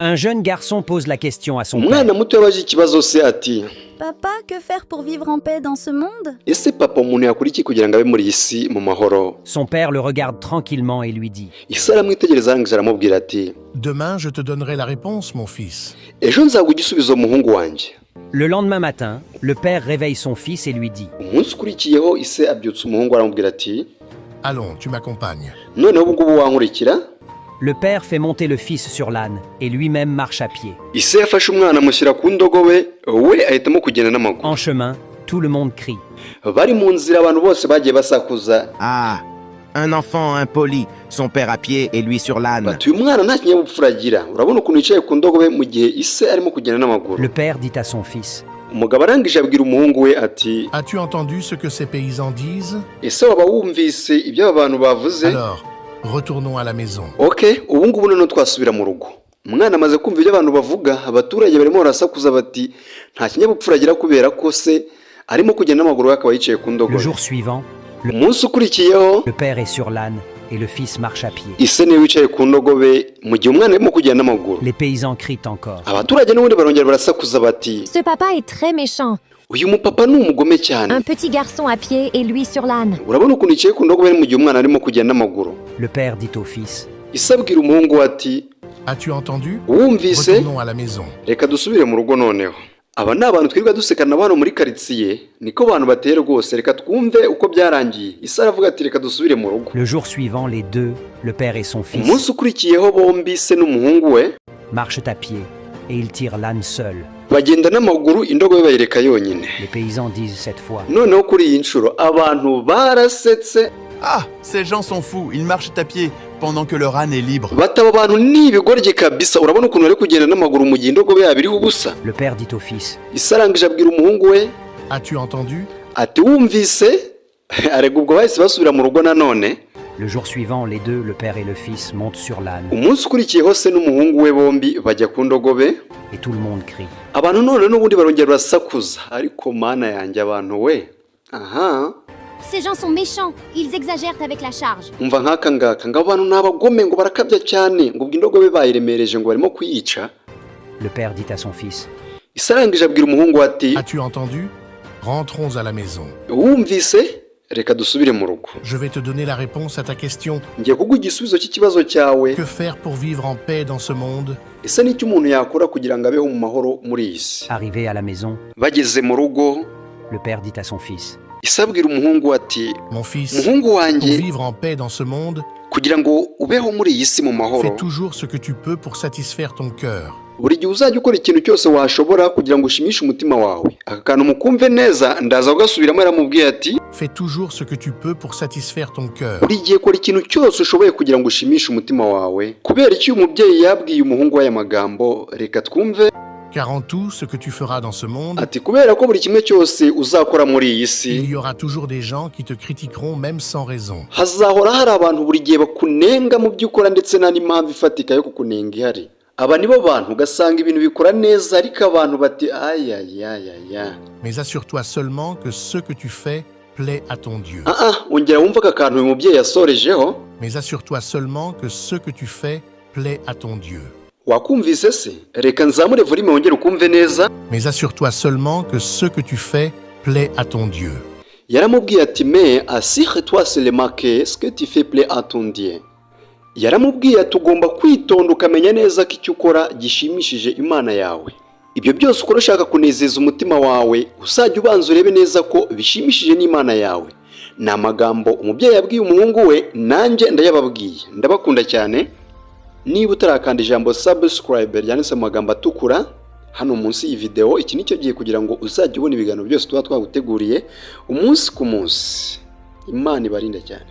Un jeune garçon pose la question à son père. Umwana muto yabajije ikibazo se ati: Papa, que faire pour vivre en paix dans ce monde? Ese papa, umuntu yakora iki kugira ngo abe muri iyi si mu mahoro? Son père le regarde tranquillement et lui dit: Ise aramwitegereza, arangije aramubwira ati: Demain, je te donnerai la réponse, mon fils. Ejo nzaguha igisubizo, muhungu wanjye. Le lendemain matin, le père réveille son fils et lui dit: Umunsi ukurikiyeho ise abyutsa umuhungu, aramubwira ati: Allons, tu m'accompagnes. Noneho ubu ngubu wankurikira. Le père fait monter le fils sur l'âne et lui-même marche à pied. Ise yafashe umwana amushyira ku ndogobe, we ahitamo kugenda n'amaguru. En chemin, tout le monde crie. Bari mu nzira, abantu bose bagiye basakuza. Ah, un enfant impoli, son père à pied et lui sur l'âne. Bati: uyu mwana nta kinyabupfura agira, urabona ukuntu yicaye ku ndogobe mu gihe ise arimo kugenda n'amaguru. Le père dit à son fils: Umugabo arangije abwira umuhungu we ati: As-tu entendu ce que ces paysans disent? Ese waba wumvise ibyo aba bantu bavuze? Alors, retournons à la maison. Ok, ubu ngubu noneho twasubira mu rugo. Umwana amaze kumva ibyo abantu bavuga. Abaturage barimo barasakuza bati nta kinyabupfura agira kubera ko se arimo kugenda n'amaguru, we akaba yicaye ku Le ndogobe. jour suivant, Umunsi ukurikiyeho, le père est sur l'âne et le fils marche à pied. Ise niwe wicaye ku ndogobe mu gihe umwana arimo kugenda n'amaguru. Les paysans crient encore. Abaturage n'ubundi barongera barasakuza bati: Ce papa est très méchant. Uyu mupapa ni umugome cyane. Un petit garçon à pied et lui sur l'âne. Urabona ukuntu yicaye ku ndogobe mu gihe umwana arimo kugenda n'amaguru. Le père dit au fils: Ise abwira umuhungu we ati: As-tu entendu? Wumvise? Retournons à la maison. Reka dusubire mu rugo noneho. Aba ni abantu twirirwa dusekana hano muri karitsiye, niko abantu bateye rwose. Reka twumve uko byarangiye. Ise aravuga ati: reka dusubire mu rugo. Le jour suivant, les deux, le père et son fils, Umunsi ukurikiyeho bombi, se n'umuhungu we, marchent à pied et ils tirent l'âne seul. Bagenda n'amaguru, indogobe bayireka yonyine. Les paysans disent cette fois: Noneho kuri iyi nshuro abantu barasetse. Ah, ces gens sont fous, ils marchent à pied pendant que leur âne est libre. Bati aba bantu ni ibigoryi kabisa, urabona ukuntu bari kugenda n'amaguru mu gihe indogobe yabo iriho ubusa. Le père dit au fils: Ise arangije abwira umuhungu we As-tu entendu? ati: wumvise? Arega ubwo bahise basubira mu rugo nanone. Le jour suivant, les deux, le père et le fils, montent sur l'âne Umunsi ukurikiyeho se n'umuhungu we bombi bajya ku ndogobe. Et tout le monde crie. Abantu none n'ubundi barongera barasakuza. Ariko Mana yanjye, abantu we, aha! Ces gens sont méchants. Ils exagèrent avec la charge. Umva nk'aka ngaka ngo abantu ni abagome, ngo barakabya cyane, ngo ubwo indogobe bayiremereje, ngo barimo kuyica. Le père dit à son fils: Ise arangije abwira umuhungu we ati: As-tu entendu? Rentrons à la maison. Wumvise? Reka dusubire mu rugo. Je vais te donner la réponse à ta question. Ngiye kuguha igisubizo cy'ikibazo cyawe. Que faire pour vivre en paix dans ce monde? Ese n'icyo umuntu yakora kugira ngo abeho mu mahoro muri iyi si? Arrivé à la maison, Bageze mu rugo, le père dit à son fils: ise abwira umuhungu we ati: Mon fils, Muhungu pour wanjye, vivre en paix dans ce monde, kugira ngo ubeho muri iyi si mu mahoro, fais toujours ce que tu peux pour satisfaire ton cœur. Buri gihe uzajya ukora ikintu cyose washobora kugira ngo ushimishe umutima wawe. Aka kantu mukumve neza, ndaza kugasubiramo. Yaramubwiye ati: Fais toujours ce que tu peux pour satisfaire ton cœur. Buri gihe kora ikintu cyose ushoboye kugira ngo ushimishe umutima wawe. Kubera iki uyu mubyeyi yabwiye umuhungu we aya magambo? Reka twumve. Car en tout ce que tu feras dans ce monde, Ati kubera ko buri kimwe cyose uzakora muri iyi si, il y aura toujours des gens qui te critiqueront même sans raison. Hazahora hari abantu buri gihe bakunenga mu byo ukora, ndetse nta n'impamvu ifatika yo kukunenga ihari. Aba nibo bantu ugasanga ibintu bikora neza, ariko abantu bati ayayayaya. Mais assure-toi seulement que ce que tu fais plaît à ton Dieu. Ah ah, ongera wumve aka kantu uyu mubyeyi yasorejeho. Mais assure-toi seulement que ce que tu fais plaît à ton Dieu. Wakumvise se? Reka nzamure volume wongere ukumve neza. Mais assure-toi seulement que ce que tu fais plaît à ton Dieu. Yaramubwiye ati: mais assure-toi seulement que ce que tu fais plaît à ton Dieu. Yaramubwiye ati ugomba kwitonda ukamenya neza ko icyo ukora gishimishije Imana yawe. Ibyo byose ukora ushaka kunezeza umutima wawe, uzajya ubanza urebe neza ko bishimishije n'Imana yawe. Ni amagambo umubyeyi yabwiye umuhungu we, nanjye ndayababwiye. Ndabakunda cyane. Niba utarakanda ijambo subscribe ryanditse mu magambo atukura hano munsi y'iyi videwo, iki ni cyo gihe kugira ngo uzajye ubona ibiganiro byose tuba twaguteguriye umunsi ku munsi. Imana ibarinde cyane.